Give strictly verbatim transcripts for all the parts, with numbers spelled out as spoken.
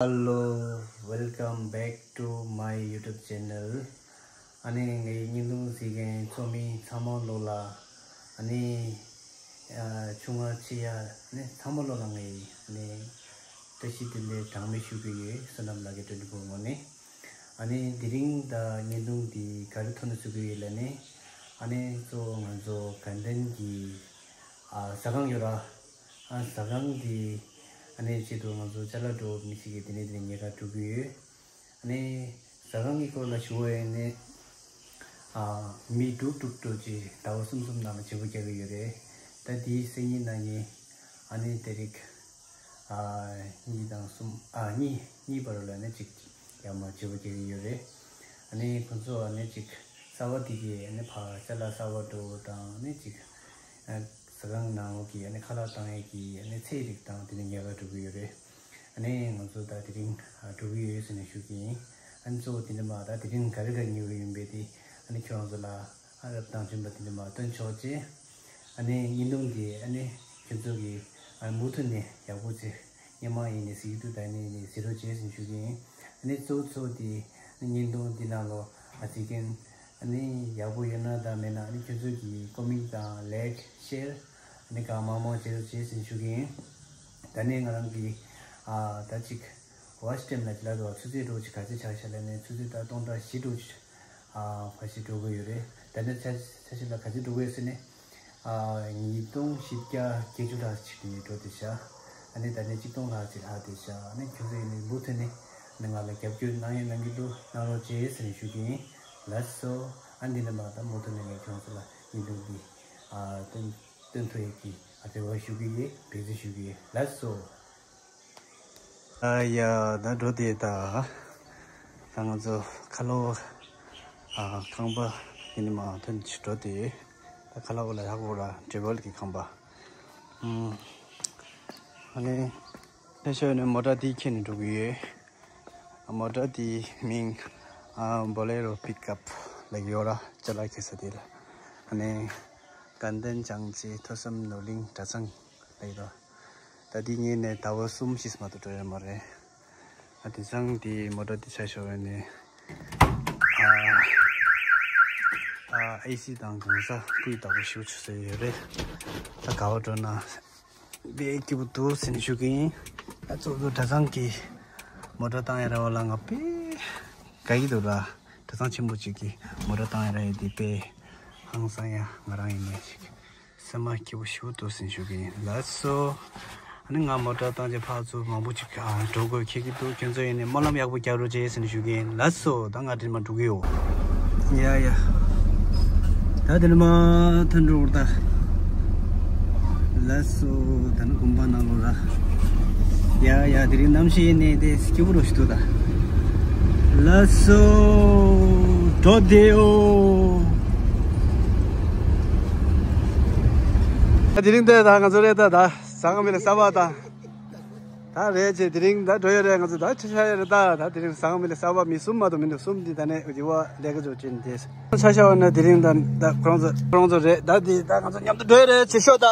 Hello, welcome back to my YouTube channel. ཨ་ནི་ངའི་བརྙན་ཐུང་གཟིགས་མཁན་ཚོགས་མི་ཚང་མ་ལོ་ལ། ཨ་ནི་ཨ་ཆུང་ང་ཆེ་ཡ་ཨ་ནི་ཚང་མ་ལོ་ལ་ངའི་ཨ་ནི་བཀྲ་ཤིས་བདེ་ལེགས་གྲངས་མེད་ཞུ་གི་ཡོད། བསོད་ནམས་ལགས་ཀྱི་ཊུ་ཝེན་ཊི་ཕོར་ངོས་ནས། ཨ་ནི་དེ་རིང་ད་བརྙན་ཐུང་འདི་ག་རེ་ཐོག་ནས་བཟོ་གི་ཡོད་ལབ་ན། ཨ་ནི་གཙོ་བོ་ང་ཚོ་དགའ་ལྡན་གྱི་ཨ་ཟ་ཁང་ཡོད་ར། ཨ་ཟ་ཁང་འདི་ཨ་ནི་ཆེད་དུ་ང་ཚོ་ཅ་ལག་འགྲོ་མི་ཞིག་གིས་དེ་ནས་དེ་ནས་ཉེན་ཁ་འགྲོ་གི་ཡོད། ཨ་ནི་ཟ་ཁང་གི་སྐོར་ལ་ཞུ་བ་ཡིན་ན། ཨ་མི་དྲུག་དྲུག་འགྲོ་ཅིག་ཟླ་བ་གསུམ་གསུམ་ནང་ལ་བརྗེ་པོ་རྒྱག་གི་ཡོད་རེད། ད་དེའི་སང་ཉིན་གནངས་ཉིན་ཨ་ནི་ཏ་རིག་ཨ་གཉིས་དང་གསུམ་ཨ་གཉིས་གཉིས་བར་ལ་ནི་ཅིག་ཡར་མར་བརྗེ་པོ་རྒྱག་གི་ཡོད་རེད། ཨ་ནི་ཁོང་ཚོ་ཨ་ནི་ཅིག་གསར་པ་དེ་གའི་ཨ་ནི་ཕར་ཅ་ལག་གསར་པ་འགྲོ་དང་ཨ་ནི་ཅིག་ཨ་ཟ་ཁང་ནང་ལོགས་ཀྱི་ཨ་ནི་ཁ་ལག་བཏང་ཡས་ཀྱི་ཨ་ནི་ཚལ་རིགས་དང་དེ་ནི་ཉེན་ཁ་འགྲོ་གི་ཡོད་རེད། ཨ་ནི་ང་ཚོ་ད་དེ་རིང་ཨ་འགྲོ་གི་ཡོད་ཟེར་ནས་ཞུ་གི་ཡིན། ཨ་ནི་གཙོ་བོ་དེ་འདྲ་མ་ད་དེ་རིང་ག་རེ་ག་རེ་ཉོ་གི་ཡིན་པས་དེ་ཨ་ནི་ཁྱོད་རང་ཚོ་ལ་ཨ་རབ་དང་བྱོན་པ་དེ་འདྲ་མ་སྟོན་ཆོག་ཅེས། ཨ་ནི་བརྙན་ཐུང་འདི་ཨ་ནི་ཁྱོད་ཚོ་གིས་ཨ་མུ་མཐུད་ནས་ཡག་པོ་ཅིག་སྔོན་མ་ཡིན་ནས་གཟིགས་འདུག་ད་ནས་ནས་གཟིགས་རོགས་བྱེད་ཟེར་ཞུ་གི་ཡིན། ཨ་ནི་གཙོ་བོ་གཙོ་བོ་དེ་བརྙན་ཐུང་འདི་ནང་ལོ་ཨ་གཟིགས་མཁན་ཨ་ནི་ཡག་པོ་ཡོད་ན་དང་མེད་ན་ཨ་ནི་ཁྱོད་ཚོ་གིས་ཀོ་མེན་ཊི་དང་ལའིཀ་ཤེར་ཨ་ནི་གང་མང་མང་བྱེད་རོགས་བྱེད་ཟེར་ཞུ་གི་ཡིན། ད་ནས་ང་རང་གིས་ཨ་ད་ཅིག་ཝ་ཆི་ཊེམ་ལ་ཅི་ལ་དུ་ཆུ་ཚོད་འགྲོ་ཅིག་ག་ཚོད་ཆགས་ཤག་ལབ་ནས་ཆུ་ཚོད་ད་སྟོང་ཕྲག་བཞི་འགྲོ་ཅིག་ཨ་ཕ་ཞིག་འགྲོ་གི་ཡོད་རེད། ད་ནས་ཆ་ཆ་ཤས་ལ་ག་ཚོད་འགྲོ་གི་ཡོད་ཟེར་ནས་ཨ་ཉིས་སྟོང་བཞི་བརྒྱ་བརྒྱད་ཅུ་ལྷག་ཅིག་ནས་འགྲོ་བསྡད་ཤག་ཨ་ནི་ད་ནས་གཅིག་སྟོང་ལྷག་ཅིག་ལྷག་བསྡད་ཤག་ཨ་ནི་ཁྱོད་ཚོ་ཡིན་ནས་མུ་མཐུད་ནས་ནི་ང་ལ་རྒྱབ་སྐྱོར་གནང་ཡས་གནང་གི་འདུག་གནང་རོགས་བྱེད་ཟེར་ནས་ཞུ་གི་ཡིན། ལགས་སོ། ཨ་འདི་ནས་མ་ད་མུ་མཐུད་ནས་ངས་ཁྱོད་ཚོ་ལ་བརྙན་ཐུང་འདི་ཨ་སྟོན་སྟོན་ཐུབ་ཡས་ཀྱི་ཨ་རེ་བ་ཞུ་གི་ཡིན། འབད་བརྩོན་ཞུ་གི་ཡིན། ལགས་སོ། ཨ་ཡ་ད་འགྲོ་དེ་ད་ད་ང་ཚོ་ཁ་ལོ་ཨ་ཁང་པ་དེ་ནས་མ་ཐོན་ཅིག་འགྲོ་དེ་ད་ཁ་ལོ་ལ་ཡག་པོ་ར་ཌི་བལ་གི་ཁང་པ། ཨ་ནི་ལྷ་ཤོད་ནས་མོ་ཊ་དེ་ཁྱེར་ནས་འགྲོ་གི་ཡོད། མོ་ཊ་དེའི་མིང་ཨ་Bolero pickup ལབ་ཀྱི་ཡོད་ར། ཅ་ལག་འཁྱེར་ས་དེ་ལ། ཨ་ནི་དགའ་ལྡན་བྱང་རྩེ་ཐོས་བསམ་ནོར་གླིང་གྲྭ་ཚང་ལབ་ཀྱི་འདུག་ད་དེ་ངས་ནས་ཟླ་བ་གསུམ་བཞི་མ་གཏོགས་འགྲོ་ཡོད་མ་རེད། ཨ་དེང་སང་དེ་མོ་ཊ་དེ་ཆ་ཤོར་བས་ནས་ཨ་ཨ་ཨེ་སི་དང་གང་ས་སྤུས་དག་པོ་ཞིག་ཆུ་ཚོད་ཡོད་རེད། ད་ག་བ་འགྲོ་ན། དཔེ་སྐྱིད་པོ་འདུག་ཟེར་ནས་ཞུ་གི་ཡིན། ད་གཙོ་བོ་གྲྭ་ཚང་གི་མོ་ཊ་བཏང་ཡ་ར་བ་ལ་ང་དཔེ་དགའ་གི་འདུག་ར། གྲྭ་ཚང་ཆེན་པོ་གཅིག་གི་མོ་ཊ་བཏང་ཡ་ར་ཡ་དེ་དཔེ་ཧང་སང་ཡ་ང་རང་ཡིན་ནས་ཞིག་སེམས་མ་སྐྱིད་པོ་ཞིག་འདུག་ཟེར་ནས་ཞུ་གི་ཡིན། ལགས་སོ། ཨ་ནི་ང་མོ་ཊ་བཏང་རྗེས་ཕར་ཚུར་མང་པོ་ཅིག་ཨ་འགྲོ་དགོས་འཁེལ་གི་འདུག་ཁྱོད་ཚོ་ཡིན་ནས་སྨོན་ལམ་ཡག་པོ་རྒྱག་རོགས་བྱེད་ཟེར་ནས་ཞུ་གི་ཡིན། ལགས་སོ། ད་ང་དྲིན་མ་འགྲོ་གི་ཡོད། ཡ་ཡ། ད་དེ་ནས་མ་ཐོན་འགྲོ་བར་ད། ལགས་སོ། ད་ནི་དགོན་པ་ནང་ལོགས་ར། ཡ་ཡ་དེ་རིང་གནམ་གཤིས་ཡིན་ནས་དེ་སྐྱིད་པོ་རོ་ཞིག་འདུག་ད། ལགས་སོ། འགྲོ་བསྡད་ཡོད། ད་དེ་རིང་དེ་ད་ང་ཚོ་རེད་ད་ད་ཟ་ཁང་མི་ལ་གསར་པ་ད། ད་རེད་ཅེ་དེ་རིང་ད་འགྲོ་ཡོད་རེད། ང་ཚོ་ད་ཆ་ཤ་ཡོད་རེད་ད། ད་དེ་རིང་ཟ་ཁང་མི་ལ་གསར་པ་མི་གསུམ་མ་གཏོགས་མི་འདུག་གསུམ་འདི་ད་ནས་འུ་ཅི་བ་ལས་ཀ་ཚོ་བྱེད་ནས་དེ་ཆ་ཤ་བ་ན་དེ་རིང་ད་ད་ཁོ་རང་ཚོ་ཁོ་རང་ཚོ་རེད། ད་དེ་ད་ང་ཚོ་མཉམ་དུ་འགྲོ་ཡོད་རེད་ཅེ་ཤོད་ད།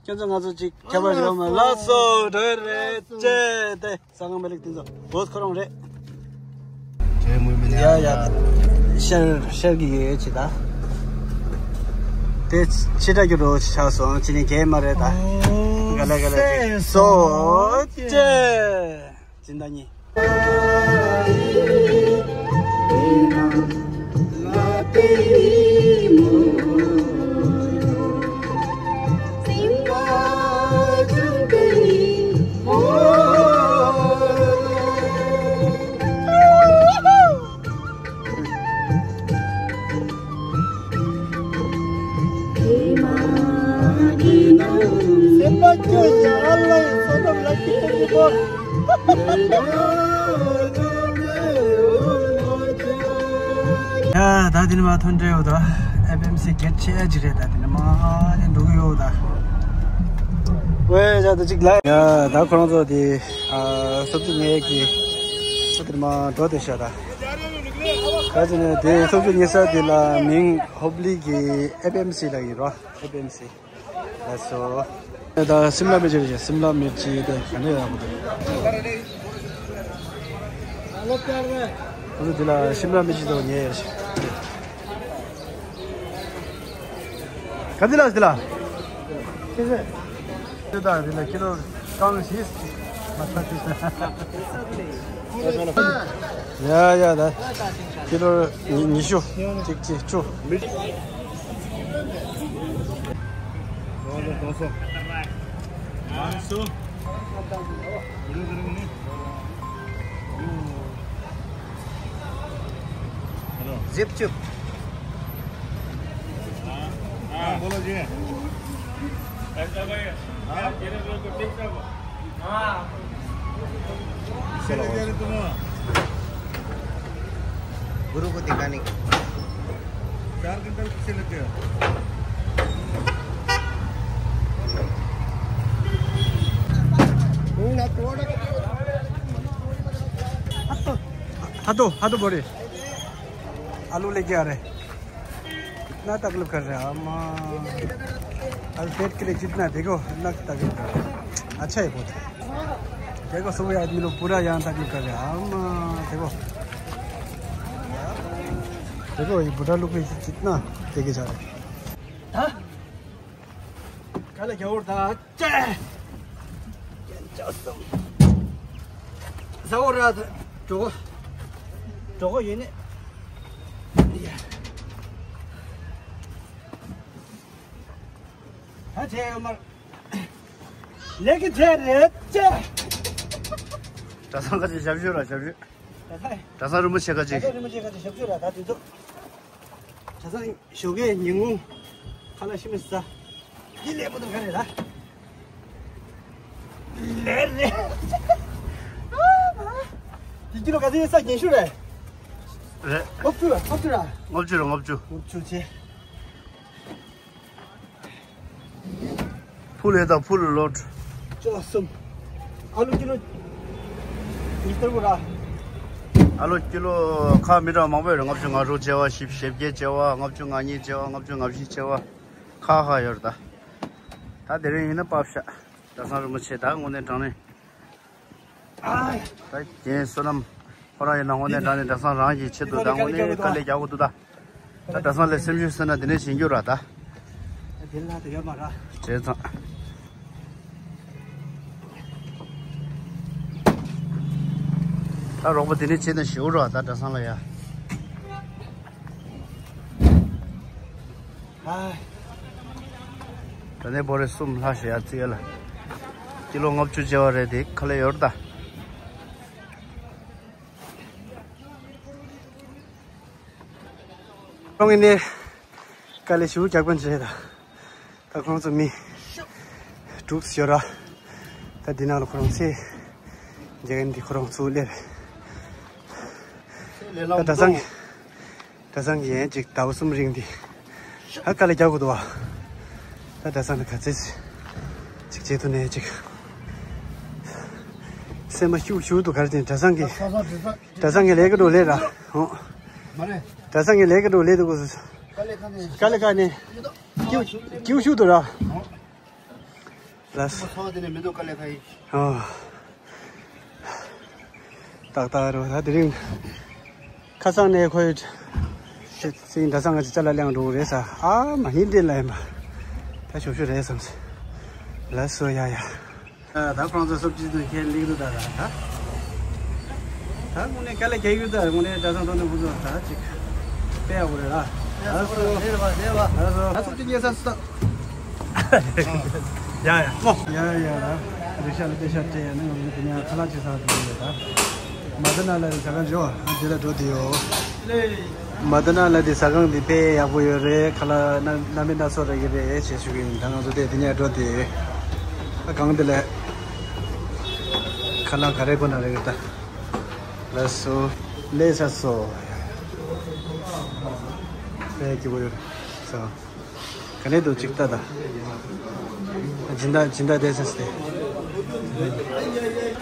ཁྱོད་ཚོ་ང་ཚོ་ཅིག་ཁྱད་པར་ཡོད་མ། ལགས་སོ། འགྲོ་ཡོད་རེད་ཅེ་དེ་ཟ་ཁང་མི་ལ་དེ་ཚོ་བོད་ཁོ་རང་རེད། ཡ་ཡ། ཤར་ཤར་གི་ཡོད་ཅི་ད། དེ་ཕྱི་དྲག་རྒྱུ་རོ་ཆགས་སོང་། ཅི་ནས་གས་མ་རེད་ད། ག་ལེ་ག་ལེ་ཅིག་སོ་ཅེ། ཅི་ད་ཉི། ཡ་ད་དེ་ནས་མ་ཐོན་འདྲ་ཡོད་ད། ཨེཕ་ཨེམ་སི་གེ་ཊི་ཆེ་ཡ་ཅིག་རེད། ད་དེ་ནས་མ་ནས་འགྲོ་གི་ཡོད་ད། ཝེ་ཡ་ད་ཅིག་ལ། ཡ་ད་ཁོ་རང་ཚོ་དེ་ཨ་སོབ་ཅིག་ཉལ་གི་ད་དེ་ནས་མ་འགྲོ་དེ་ཤ་ད། ད་དེ་ནས་དེ་སོབ་ཅིག་ཉལ་ས་དེ་ལ་མིང་ཧོབ་ལི་གི་ཨེཕ་ཨེམ་སི་ལ་ཡོད་ར། ཨེཕ་ཨེམ་སི། ལགས་སོ། ད་སིམ་ལ་མི་ཅི་རེད། སིམ་ལ་མི་ཅི་དེ་ག་ནས་ཡག་པོ་འདུག་ཁོ་ཚོ་འདི་ལ་སིམ་ལ་མི་ཅི་དང་ཉེ་ཡ་ཞིག་ག་འདི་ལ་འདི་ལ། ཅི་ཟེར། ཅི་ད་འདི་ལ་ཀི་ལོ་རྐང་བཞི་མ་ཚད་ཅི་ཟེར། ཡ་ཡ་ད་ཀི་ལོ་ཉི་ཉི་ཤུ་གཅིག་གཅིག་བཅུ། ཟིབ་ཅུབ། हाँ, बोलो जी। हाँ? गुरु को दिखाने की। चार क्विंटल पीछे लग गया। हाँ तो, हाँ तो बोले। आलू लेके आ रहे। इतना तकलीफ कर रहे हैं हम। अभी पेट के लिए जितना है, देखो, इतना तकलीफ कर रहे हैं। अच्छा है बहुत। देखो, सुबह आदमी लोग पूरा यहाँ तकलीफ कर रहे हैं हम। देखो, देखो, ये बूढ़ा लोग भी कितना देके जा रहे हैं। हाँ? कल क्या और था? ཅེ། ཟ་འོ་ར། གྲོགས། གྲོགས་ཡིན་ནི། ད་ཆེ་ཡོད་མར། ལེགས་ཀྱི་ཆེ་རེད་ཅེ། གྲྭ་ཚང་ཁ་ཅིག་ཞབས་ཞུ་ར་ཞབས་ཞུ། གྲྭ་ཚང་རིན་པོ་ཆེ་ཁ་ཅིག་གྲྭ་ཚང་རིན་པོ་ཆེ་ཁ་ཅིག་ཞབས་ཞུ་ར་ད་དུས་ཚོད། གྲྭ་ཚང་ཞོགས་ཀའི་ཉིན་གུང་ཁ་ལག་ཤི་མི་ཟ། འདི་ལས་པོ་དང་ག་རེ་ལ། ལས་རེད། འདི་ཀི་ལོ་ག་ཚོད་ཡིན་ས་རྒྱན་ཤུ་རེད། རེད། ལྔ་བཅུ་ར་ལྔ་བཅུ་ར། ལྔ་བཅུ་ར་ལྔ་བཅུ། ལྔ་བཅུ་ཆེ། ཕུལ་ཡོད་དང་ཕུལ་ལོད། བཅུ་གསུམ། ཨ་ལུ་ཀི་ལོ་ཉིས་བརྒྱ་ར། ཨ་ལུ་ཀི་ལོ་ཁ་མི་གྲངས་མང་པོ་ཡོད་རེད། ལྔ་བཅུ་ང་དྲུག་བྱས་པ། བཞི་བཞི་བརྒྱ་བྱས་པ། ལྔ་བཅུ་ང་གཉིས་བྱས་པ། ལྔ་བཅུ་ང་བཞི་བྱས་པ། ཁ་ཁ་ཡོད་རེད་ད། ད་དེ་རིང་ཡིན་ན་པབ་ཤ། གྲྭ་ཚང་རིན་པོ་ཆེ་ད་དངོས་གནས་དྲང་གནས། ད་རྒན་བསོད་ནམས་ཁོ་རང་ཡིན་ན་དངོས་གནས་དྲང་གནས་གྲྭ་ཚང་རང་གི་ཆེད་དུ་ད་དངོས་གནས་དཀའ་ལས་རྒྱག་དགོས་འདུག་ད། ད་གྲྭ་ཚང་ལ་སེམས་ཤུགས་སོང་ན་དེ་ནས་བྱེད་རྒྱུ་ར་ད། དེ་ལ་དེ་ཡོད་མ་ར། བྱས་ཙང་། ད་རོགས་པ་དེ་ནས་བྱས་ན་ཞེ་པོ་ར་ད་གྲྭ་ཚང་ལ་ཡ། ཨ། ད་ནས་བོ་རེ་གསུམ་ལྷག་ཞེ་ཡ་རྩི་ཡ་ལ། ཀི་ལོ་ལྔ་བཅུ་བྱས་པ་རེད་དེ་ཁ་ལས་ཡོད་ར་ད། ཁོང་གིས་ནི་དཀའ་ལས་ཞེ་པོ་རྒྱག་པ་བྱས་ད། ད་ཁོང་ཚོ་མི་དྲུག་ཡོད་ར། ད་འདི་ནང་ལ་ཁོ་རང་ཚེ་རྒྱག་མཁན་འདི་ཁོ་རང་ཚོ་སླེབས། ད་གྲྭ་ཚང་གི་གྲྭ་ཚང་གི་ཡན་ཅིག་ཟླ་བ་གསུམ་རིང་འདི་ཧ་དཀའ་ལས་རྒྱག་དགོས་འདུག་བ། ད་གྲྭ་ཚང་ལ་ག་ཚོད་ཅིག་བྱེད་ཐུབ་ནས་ཅིག་སེམས་པ་ཤུགས་ཤུགས་འདུག་ག་རེ་བྱས་གྲྭ་ཚང་གི་གྲྭ་ཚང་གི་ལས་ཀ་འགྲོ་ལས་ར། ཧོ། གྲྭ་ཚང་གི་ལས་ཀ་འགྲོ་ལས་འདུག་གོ། དཀའ་ལས་ཁག་ནས་སྐྱིད་སྐྱིད་ཤུགས་འདུག་ར། ལགས། ཨོ། ཏག་ཏག་རེད་ད་དེ་རིང་། ཁ་སང་ནས་ཁོའི་སེང་གྲྭ་ཚང་གི་ཅ་ལག་གླེང་འགྲོ་གི་རེད་ས། ཨ་མ་ཧིན་དེ་ལ་ཡིན་པ། ད་ཞོབ་ཞོབ་རེད་བསམ་སོང་། ལགས་སོ་ཡ་ཡ། ད་ཁོང་ཚོ་སོབ་ཅི་དུ་ཁྱེད་ལིག་རུ་ད་ད་ད། ད་དངོས་གནས་དཀའ་ལས་རྒྱག་ཡུལ་ད་དངོས་གནས་གྲྭ་ཚང་ཚོགས་འདུ་ཁོང་ཚོ་ད་ཅིག་དཔེ་ཡག་པོ་རེད་ལ། ལགས་སོ། ལགས་སོ། ད་སོབ་ཅི་ཉེ་ས་སུ་ད། ཡ་ཡ་མོ། ཡ་ཡ་ཡ། རེ་ཤ་ལ་དེ་ཤ་སྤྲད་ཡ་ནི་ང་ཚོ་དེ་ནས་ཁ་ལག་ཅིག་ཟ་ཐུབ་ཡོད་ད། མ་ད་ན་ལ་ཟ་ཁང་འཇོ་ཨ་དེ་ལ་འགྲོ་དེ་ཡོད། མ་ད་ན་ལ་དེ་ཟ་ཁང་དེ་དཔེ་ཡག་པོ་ཡོད་རེད། ཁ་ལག་སྣ་སྣ་མིན་སྣ་ཚོགས་རག་གི་རེད་ཅེས་ཞུ་གི་ཡིན། ད་ང་ཚོ་དེ་དེ་ནས་འགྲོ་དེ་ཨ་གང་དེ་ལ་ཁ་ལག་ག་རེ་དགོས་ན་རག་གི་ད། ལགས་སོ། ལས་ས་སོ། དཔེ་སྐྱིད་པོ་ཡོད་རེད་ས། ག་ནས་འདུག་ཅིག་ལྟ་ད། སྦྱིན་བདག་སྦྱིན་བདག་བསྡད་ས་སྟེ།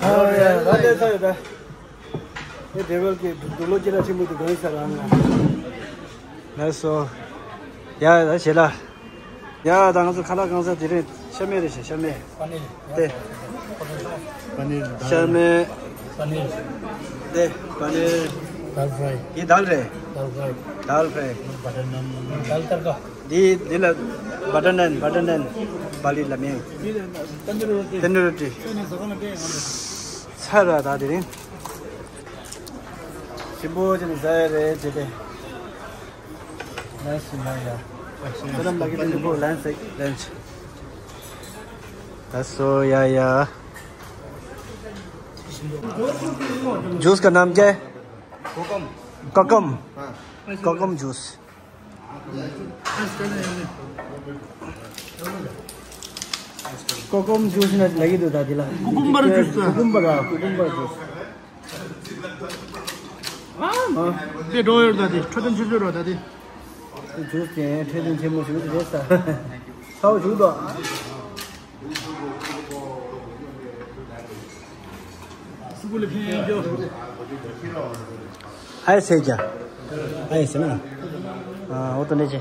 ཨ་ཡ་ད་བསྡད་ས་ཡོད་ད། ཨེ་དེ་བར་གྱི་དུག་ལོག་ཅི་ར་ཆེན་པོ་དེ་གང་ཡིན་ས་རང་ང་། ལགས་སོ། ཡ་ད་བྱེད་ལ། ཡ་ད་ང་ཚོ་ཁ་ལག་གང་ས་དེ་རིང་ ཤ་མེད་རེད་ཤག་ཤ་མེད། དེ། པ་ནིར་དཱལ། ཤ་མེད། པ་ནིར། དེ། པ་ནིར། དཱལ་ཕྲའི། འདི་དཱལ་རེད། དཱལ་ཕྲའི། དཱལ་ཕྲའི། བ་ཊར་ནན། དཱལ་ཏར་ཀ། འདི་འདི་ལ་བ་ཊར་ནན། བ་ཊར་ནན། པ་ལི་ལ་མིན། འདི་ལ་ཏན་དུ་རུ་ཊི། ཏན་དུ་རུ་ཊི། ཚར་ར་ད་དེ་རིང་། ཞིམ་པོ་ཅིག་ཟ་ཡ་རེད་ཅེས་ཏེ། ལན་ཞིག་ལ་ཡ། ད་ལམ་ལ་གི་ཏན་དུ་ལན་ཞིག་ལན་ཞིག་ད་སོ་ཡ་ཡ། जूस का नाम क्या है? कोकम। कोकम। हाँ। कोकम जूस। कोकम जूस ना लगी तो दादी ला। Cucumber juice. कुकुम्बर, हाँ, कुकुम्बर जूस। ཨ། དེ་འགྲོ་ཡོད་ད་དེ་འཕྲོད་བསྟེན་ཆེ་ཤོས་རོ་ད་དེ། ཇུས་དེ་འཕྲོད་བསྟེན་ཆེན་མོ་ཞིག་རེད་ས། ཚ་བོ་ཞུགས་དོ། སུ་གུ་ལ་ཕན་ཡོད་ཀྱོ། ཨའི་སེ་ཀྱ། ཨའི་སེ་ན། ཨ་འོ་ཏོ་ནེ་ཆེ།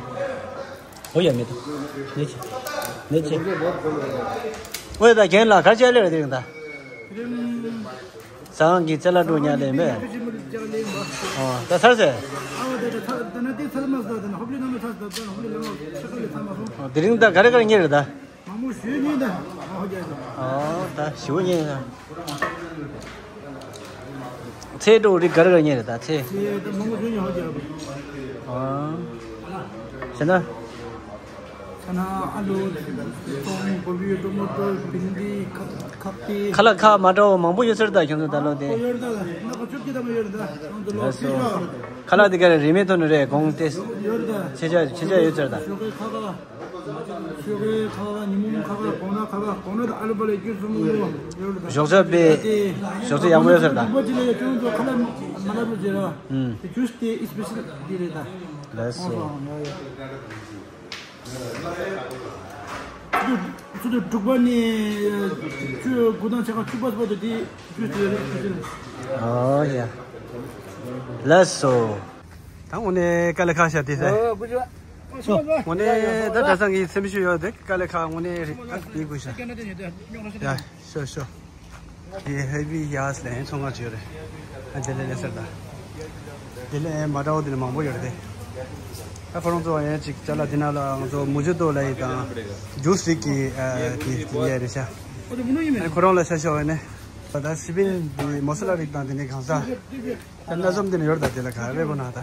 ཨོ་ཡ་མེད་དོ། ནེ་ཆེ། ནེ་ཆེ། ཨོ་ཡ་ད་རྒན་ལགས་ག་ཅི་ལེ་ར་དེ་རིང་ད། ཟ་ཁང་གི་རྩེ་ལ་འགྲོ་ཉལ་ལེ་མེད། ཨོ་ད་ཚར་ཟེར། ཨོ་དེ་རིང་ད་ག་རེ་ག་རེ་ཉེ་རེད་ད། ཨོ་ད་ཞུ་ཉེ་ད། ཚེ་འགྲོ་རིགས་ག་རེ་ག་རེ་ཉེ་རེད་ད་ཚེ། ཨོ། ཟེར་ན། ཁ་ལག་ཁ་མ་འདྲ་བ་མང་པོ་ཡོད་ཟེར་ད་ཁྱོད་ཚོ་ད་ལོ་དེ། ལགས་སོ། ཁ་ལག་དེ་ག་རེ་རིན་མེད་ཐོག་ནས་རེད་གོང་དེ། ཆེ་ཆ་ཆེ་ཆ་ཡོད་ཟེར་ད། ཤོག་གའི་ཁ་ཁ། ཉི་མོ་ཁ་ཁ། གོང་ན་ཁ་ཁ། གོང་ན་ཨ་ལུ་པ་ལས་སྐྱེས་སོང་ངོ་། ཞོགས་ཇ་པའི་ཞོགས་ཇ་ཡག་པོ་ཡོད་ཟེར་ད། ཁ་ལག་མ་ལབ་རུ་ཟེར་ར། ཨུམ། དེ་ཇུས་དེ་ཨི་སི་པེ་ཤལ་དེ་རེད་ད། ལགས་སོ། ཚུ་དུ་དྲུག་པ་ནས་ཆུ་དགུ་དང་ཆ་ཁ་ཆུ་པ་སྤོ་དུ་དེ་ཇུས་དེ་རེད་ཟེར། ཨོ་ཡ། ལགས་སོ། ད་དངོས་གནས་དཀའ་ལས་ཁག་ཤ་དེ་ཟེར། ཨོ་དངོས་གནས་ད་གྲྭ་ཚང་གི་སེམས་ཤུགས་ཡོད་དེ་དཀའ་ལས་ཁག་དངོས་གནས་རེད་ཨ་དེ་དགོས་ཤ། ཡ་ཤོ་ཤོ། དེ་ཧེ་བི་ཡ་སི་ལན་ཚོང་ཁང་ཅིག་ཡོད་རེད། ཨ་དེ་ལས་ལས་ཟེར་ད། དེ་ལས་མ་འདྲ་བ་དེ་ནི་མང་པོ་ཡོད་རེད་དེ། ད་ཁོ་རང་ཚོ་ཡང་ཅིག་ཅ་ལག་དེ་ན་ལ་ང་ཚོ་མུ་ཇི་ཏོ་ལ་ཡི་དང་ཇུས་རིགས་ཀྱི་ཨ་དེ་དེ་ཡས་རེད་ཤ། ཨ་ཁོ་རང་ལ་ཤ་ཤོ་ཡོད་ནས། ད་སི་པིན་དེ་མོ་སི་ལ་རིགས་དང་དེ་ནས་གང་ཟག་ད་སྣ་འཛོམས་དེ་ནས་ཡོད་ད་དེ་ལ་ག་རེ་གོ་ན་ད།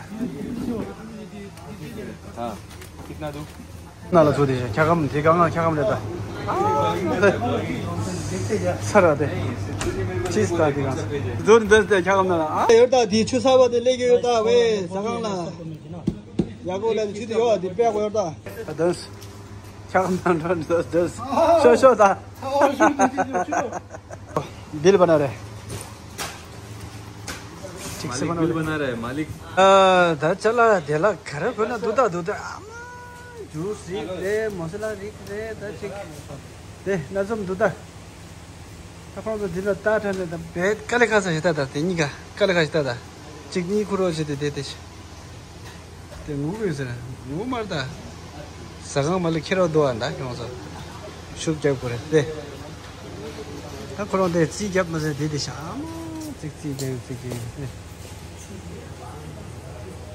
ནང་ལ་ཚུད་དེ་ཤ་འཁྱག་སྒམ་དེ་གང་ང་འཁྱག་སྒམ་རེད་ད། ཚ་ར་དེ། ཅིས་ད་དེ་གང་ཚུད་འདི་དེ་འཁྱག་སྒམ་ནང་ལ་ཨ། ཡོད་ད་དེ་ཆུ་ཚ་བ་དེ་ལས་ཀྱི་ཡོད་ད་བས་ཟ་ཁང་ལ། ཡག་པོ་ལ་ཆུ་དེ་ཡོད་དེ་དཔེ་ཡག་པོ་ཡོད་ད། ད་དོན། འཁྱག་སྒམ་ནང་འགྲོ་འདི་དོན་ཤོ་ཤོ་ད། ཨོ་ཤུ་ཤུ་ཤུ་ཤུ། बिल बना रहे। ठीक से मालिक बना बिल रहे। बना रहे, मालिक। ཨ་ད་ཅ་ལག་དེ་ལ་ག་རེ་དགོས་ན་འདུག་ད་འདུག་ད་ཨ་མ། ཇུས་རིགས་རེད་མོ་སི་ལ་རིགས་རེད་ད་ཅིག་དེ་སྣ་འཛོམས་འདུག་ད། ད་ཁོང་ཚོ་འདི་ལ་ལྟ་ཐོན་ནས་ད་བེད་དཀའ་ལས་ཁག་ས་ཞིག་ལྟ་ད་དེ་གཉིས་ཀ་དཀའ་ལས་ཁག་ཞིག་ལྟ་ད། གཅིག་གཉིས་ཁུ་རོ་བྱེད་དེ་དེ་དེ་ཞིག་དེ་ངུ་གི་ཟེར་ངུ་མར་ད། ཟ་ཁང་མ་ལ་ཁྱེར་རོགས་འདུག་ཨ་ད་ཁྱོད་ཚོ། ཤུགས་རྒྱབ་དགོས་རེད་དེ། ད་ཁོ་རང་དེ་རྩིས་རྒྱབ་མ་ཟེར་དེ་དེ་ཤ་མོ་རྩིས་རྩིས་རྒྱབ་རྩིས་རྒྱབ་དེ།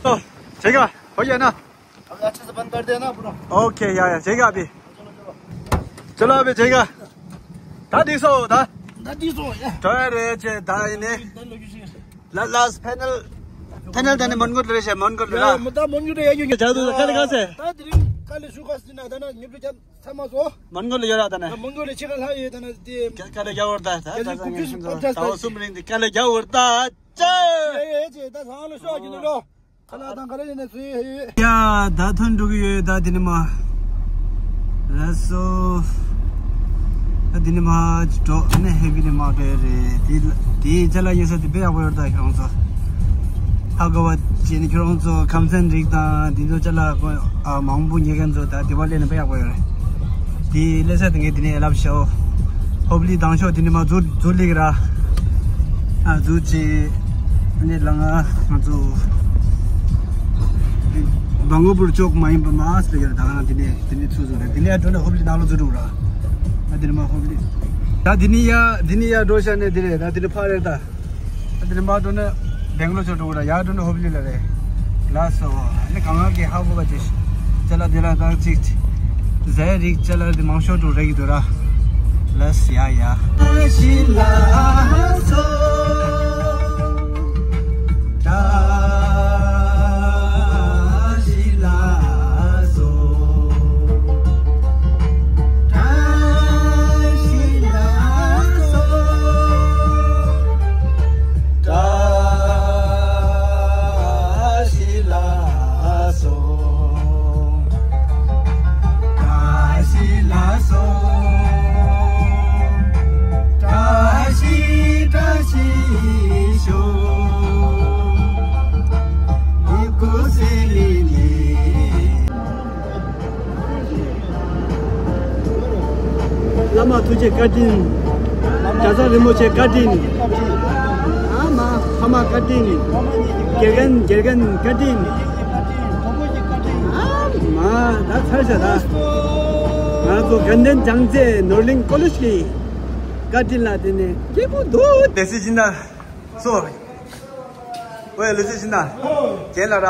ཨོ། ཁྱེད་ཀ་ཧོ་ཡ་ན། अब अच्छे से बंद कर देना पूरा। ओके या या ठीक है अभी। चलो अभी ठीक है। ད་འདི་སོ་ད། ད་འདི་སོ་ཡ། ད་རེད་ཅེ་ད་ཡིན་ནི། ད་ལོ་ཀེ་ཤན། ལ་ལ་ཕེ་ནལ། ཕེ་ནལ་ད་ནི་མོན་གྷོ་རེད་ཤེ་མོན་གྷོ་ལ། ཡ་མ་ད་མོན་གྷོ་རེད་ཡ་ཡོད་ཀྱི་ཇ་དུ་ད་ཀ་ལེ་ཀ་སེ། ད་དེ་རིང་ཀ་ལེ་ཤུ་ཀ་སི་ན་ད་ན་ཉིབ་ལུ་ཅན་ཚ་མ་སོ། མོན་གྷོ་ལ་ཡོད་ར་ད་ན། མོན་གྷོ་ལ་ཆེ་ཁ་ལྷ་ཡོད་ད་ན་དེ། ཀ་ལེ་རྒྱ་བོར་ད་ད་ད་ད་ངས་ཤུན་ད་ད་བ་སུམ་རིང་དེ་ཀ་ལེ་རྒྱ་བོར་ད་ཅེ། ཡ་ཡ་ཅེ་ད་ས་ལོ་ཤོ་ཀྱི་ནི་ལོ། ཁ་ལག་དང་ག་རེ་ཡིན་ན་ཚུལ་ཧེ། ཡ་ད་ཐོན་འགྲོ་གི་ཡོད་ད་དེ་ནི་མ། ལགས་སོ། ད་དེ་ནི་མ་འགྲོ་ཨ་ནི་ཧེ་བི་ནི་མ་འགྲོ་ཡ་རེད་དེ་དེའི་ཅ་ལག་ཉོ་ས་དེ་དཔེ་ཡག་པོ་ཡོད་ད་ཁྱོད་རང་ཚོ། ཧ་གོ་བ་བྱས་ནི་ཁྱོད་རང་ཚོ་ཁམས་ཚན་རིགས་དང་དེ་ཚོ་ཅ་ལག་ཨ་མང་པོ་ཉོ་མཁན་ཚོ་ད་དེ་བ་ལས་ནི་དཔེ་ཡག་པོ་ཡོད་རེད། དེ་ལས་ས་དེ་ངས་དེ་ནས་ལབ་ཤོག་ཧོབ་ལི་དང་ཤོག་དེ་ནི་མ་འཛུལ་འཛུལ་ལིག་ར། ཨ་འཛུལ་ཅི། ཨ་ནི་ལ་ང་ང་ཚོ། སྦང་གོ་པུར་ཅོག་མ་ཡིན་པ་མ་སི་ལ་ཡར་ད་ག་ན་དེ་ནས་དེ་ནས་ཚུར་འཛུལ་རེད་དེ་ནས་འགྲོ་ན་ཧོབ་ལི་ནང་ལ་འཛུལ་འགྲོ་ར། ད་འདི་ནས་མར་ཧོབ་ལི། ད་འདི་ནས་ཡར་འདི་ནས་ཡར་འགྲོ་ཤག་ནས་འདི་རེད། ད་འདི་ནས་ཕར་རེད་ད། ད་འདི་ནས་མར་འགྲོ་ན་སྦེང་ལོར་ཕྱོགས་འགྲོ་གི་རེད། ཡར་འགྲོ་ན་ཧོབ་ལི་ལ་རེད། ལགས་སོ། ཨ་ནི་གང་ག་གི་ཧ་གོ་བ་ཅིག་ཅ་ལག་འདི་ལ་ད་ཅིག་ཟས་རིགས་ཅ་ལག་འདི་མང་ཤོས་འགྲོ་རེད་ཀྱི་འདུག་ར། ལགས་ཡ་ཡ། བླ་མ་ཐུགས་རྗེ་བཀའ་དྲིན། གྲྭ་ཚང་རིན་པོ་ཆེ་བཀའ་དྲིན། ཨ་མ་ཕ་མ་བཀའ་དྲིན། དགེ་རྒན་དགེ་རྒན་བཀའ་དྲིན། ཨ་མ་ད་ཚར་བཞག་ད། ང་ཚོ་དགའ་ལྡན་བྱང་རྩེ་ནོར་གླིང་ཀོ་ལེཇ་གི་བཀའ་དྲིན་ལ་བརྟེན་ནས་སྐྱིད་པོ་འདུག་དེ་སྲིད་ཕྱིན་ན་སོ། ཝེ་ལེ་སི་ཅི་ན། རྒན་ལགས་ར།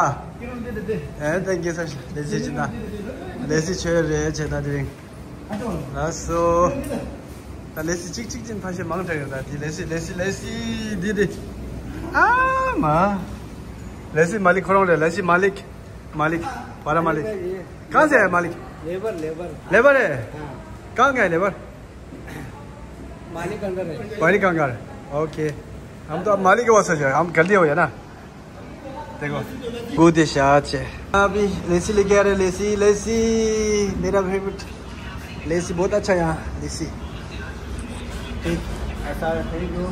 ཨེ་ད་རྒན་ས་ལེ་སི་ཅི་ན། ལེ་སི་ཆོས་རེད་བྱས་ད་དེ་རིང་། ལགས་སོ། ད་ལེ་སི་གཅིག་གཅིག་ཅིག་ཕ་ཤེ་མང་དྲགས་ཡོད་ད་དེ་ལེ་སི་ལེ་སི་ལེ་སི་འདི་འདི། ཨ་མ། ལེ་སི་མ་ལིག་ཁོ་རང་རེད། ལེ་སི་མ་ལིག་མ་ལིག་བ་ར་མ་ལིག་གང་ཟེར་མ་ལིག་ལེ་བར་ལེ་བར། ལེ་བར་རེད། གང་ངའི་ལེ་བར། मालिक अंकल है। मालिक अंकल। ओके। हम तो मालिक के पास हो जाए, हम गलती हो गया ना। देखो। गुड शाच। अभी लेसी लेके आ रहे, लेसी, लेसी। मेरा फेवरेट। लेसी बहुत अच्छा यहाँ, लेसी। ठीक। ऐसा है, थैंक यू।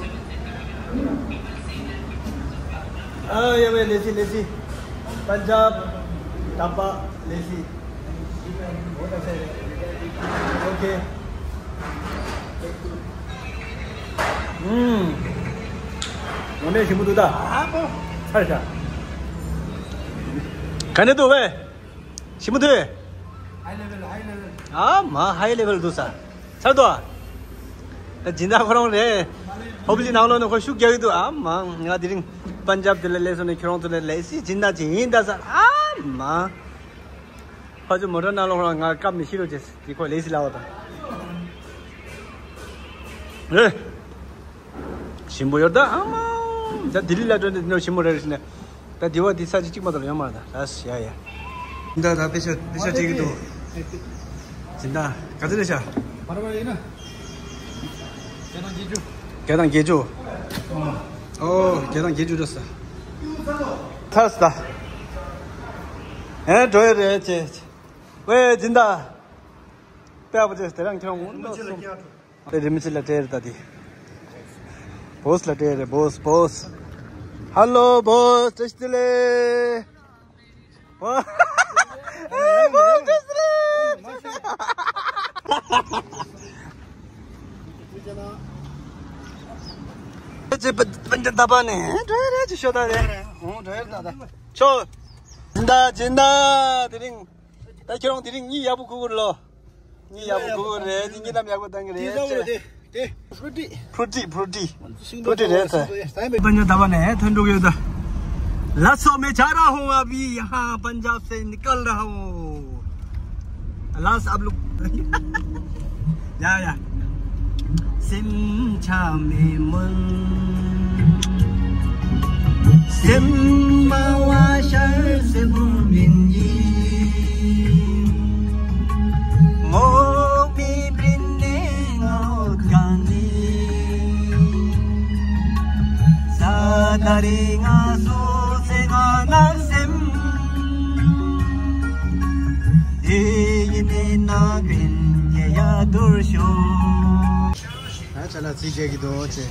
आ, ये भाई, लेसी, लेसी। पंजाब ढाबा, लेसी। ओके। ཧུམ། ངོ་མས་ཞིམ་པོ་འདུག་ད། ཚར་ཤག་ག་འདྲ་འདུག་ཝེ། ཞིམ་པོ་འདུག་ཝེ། ཨ་མ་ཧའི་ལེ་ཝལ་འདུག་ས། ཚར་འདུག་ཨ། ད་སྦྱིན་བདག་ཁོ་རང་རེད། ཧོབ་ལི་ནང་ལོགས་ནས་ཁོ་ཤུགས་རྒྱག་གི་འདུག་ཨ་མ་ང་དེ་རིང་པན་ཇབ་དེ་ལ་སླེབས་སོང་ནས་ཁྱོད་རང་ཚོ་ལ་ལེ་སི་སྦྱིན་བདག་ཅིག་ཡིན་ད་ས་ཨ་མ། ཕ་ཆུ་མོ་ཊ་ནང་ལོགས་རང་ང་སྐབས་མི་ཤི་རོ་ཅེས་དེ་ཁོ་ལེ་སི་ལ་བ་དང་། ཨེ། ཞིམ་པོ་ཡོད་ད་ཨ་མ། ད་ལྡི་ལི་ལ་འགྲོ་ནས་འདི་ནོ་ཞིམ་པོ་རེད་ཟེར་ནས། ད་དེ་བ་དེ་ས་ཅིག་གཅིག་མ་གཏོགས་ཡོད་མ་རེད་ད། ལགས་ཡ་ཡ། ད་ད་པེ་ཤ་པེ་ཤ་སྤྲད་ཀྱི་འདུག་སྦྱིན་བདག་ག་ཚོད་རེད་ཤག་བརྒྱ་དང་བརྒྱད་ཅུ། ཨོ། བརྒྱ་དང་བརྒྱད་ཅུ་འགྲོ་ས། ཐར་ས་ད། ཨེ་འགྲོ་ཡ་རེད་ཅེ། ཝེ་སྦྱིན་བདག་དཔེ་ཡག་པོ་བྱས། དེ་རིང་ཁྱེད་རང་འོང་དུ་སོང་། དེ་རིན་པོ་ཆེ་ལ་སྤྲད་རེད་ད་དེ། བོས་ལ་སྤྲད་རེད། བོས་བོས། ཧ་ལོ་བོས། བཀྲ་ཤིས་བདེ་ལེགས། བོས། ཨེ་བོས་བཀྲ་ཤིས་བདེ་ལེགས། ཅེ་པ་པན་ཇ་ད་པ་ནས་འགྲོ་ཡ་རེད་ཅེ་ཤོད་ད་རེད། འོང་འགྲོ་ཡ་རེད་ད་ད། ཆོ། སྦྱིན་བདག་སྦྱིན་བདག་དེ་རིང་། ད་ཁྱེད་རང་དེ་རིང་གཉིད་ཡག་པོ་ཁུག་གི་རེད་ལོ། གཉིད་ཡག་པོ་ཁུག་གི་རེད། གཉིད་ཉི་ལམ་ཡག་པོ་བཏང་གི་རེད། དེ་ཟ་བ་རེད་དེ། དེ་ཕྲུ་ཏི། ཕྲུ་ཏི་ཕྲུ་ཏི། ཤིང་ཏོག་ཕྲུ་ཏི་རེད་ཟེར། ད་པན་ཇབ་ད་པ་ནས་ཐོན་འགྲོ་གི་ཡོད་ད། ལགས་སོ། मैं जा रहा हूँ अभी यहाँ पंजाब से निकल रहा हूँ। ལགས་སོ། आप लोग ཡ་ཡ། སེམས་ཆགས་མེད་མོད། སེམས་མ་བ་ཤར་སེམས་མིན་ཡིན། ངོ་མི་བྲིན་ནས་ངོ་གང་ནི། ས་ད་རི་ང་སོ་སེ་ང་ན་སེམས། དེ་ཡིན་ནས་ན་བིན་གྱི་ཡ་དུར་ཤོག་ད་ཆ་ལ་རྩིས་རྒྱག་གི་འདུག་ཅེས།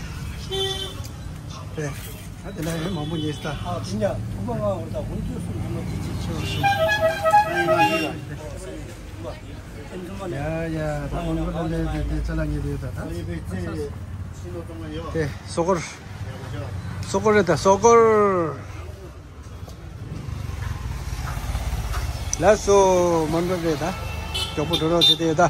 ཨེ། ད་དེ་ལ་ཡང་མང་པོ་རྙེད་ས། ཨ་དེ་ཉ་ཁུ་པ་ང་འོ་ད་ཧུན་ཅུ་སུ་ཉི་མ་ཅི་ཅི་ཆེ་བ་ཞིག་ཡ་ཡ་ད་མང་པོ་ལ་ལས་དེ་དེ་ཆ་ལ་ངེས་དེ་ད་ད། དེ་སོ་སྐོར། སོ་སྐོར་རེད་ད་སོ་སྐོར། ལགས་སོ། མོན་གྷོ་རེད་ད། མགྱོགས་པོ་འགྲོ་རོགས་བྱེད་དེ་ཡོད་ད།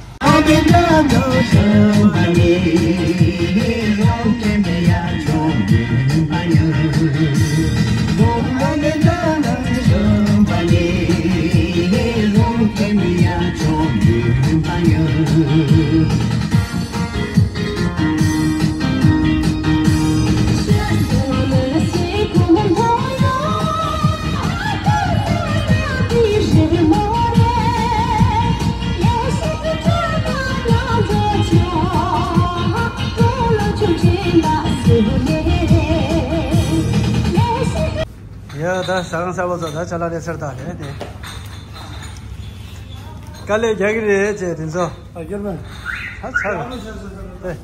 ཡ་ད་ཟ་ཁང་གསར་པ་ཚོ་ད་ཅ་ལག་སླེབས་ཚར་ད་རེད་དེ། དཀའ་ལས་རྒྱག་གི་རེད་ཅེས་དེ་ཚོ། ཨ་རྒྱལ་མེ། ཧ་ཚར་རེད། ཨེ།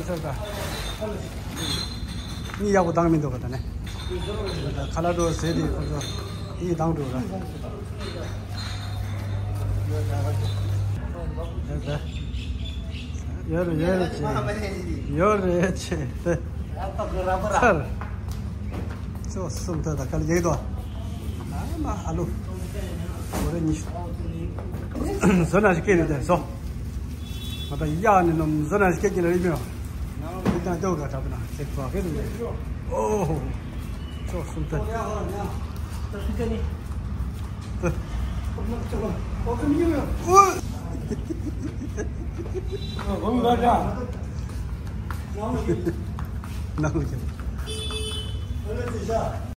ཚར་ད། གཉིད་ཡག་པོ་བཏང་མི་འདུག་ག་ད་ནས། ཁ་ལག་འགྲོ་ཟེར་དེ་ཁོ་ཚོ་གཉིད་བཏང་འགྲོ་ར། ཡོད་རེད་ཡོད་རེད་ཅེས། ཡོད་རེད་ཅེས་དེ། ཚར། ཅོ་གསུམ་ཐོན་དང་ག་ལ་ཡེག་དོ། ཨ་མ་ཨ་ལུ། འོ་རེ་ཉི་ཤུ། བཟོ་ན་ཞིག་སྐད་རེད་དེ་བཟོ། ང་ད་ཡག་ནི་ནམ་བཟོ་ན་ཞིག་སྐད་ཀྱི་ལ་རིག་མེད། རིག་དང་སྐྱོ་ག་དྲག་པ་ན་ཞིག་བཟོ་སྐད་རེད་དེ། ཨོ། ཅོ་གསུམ་ཐོན། ནང་ལ་ཁྱེར།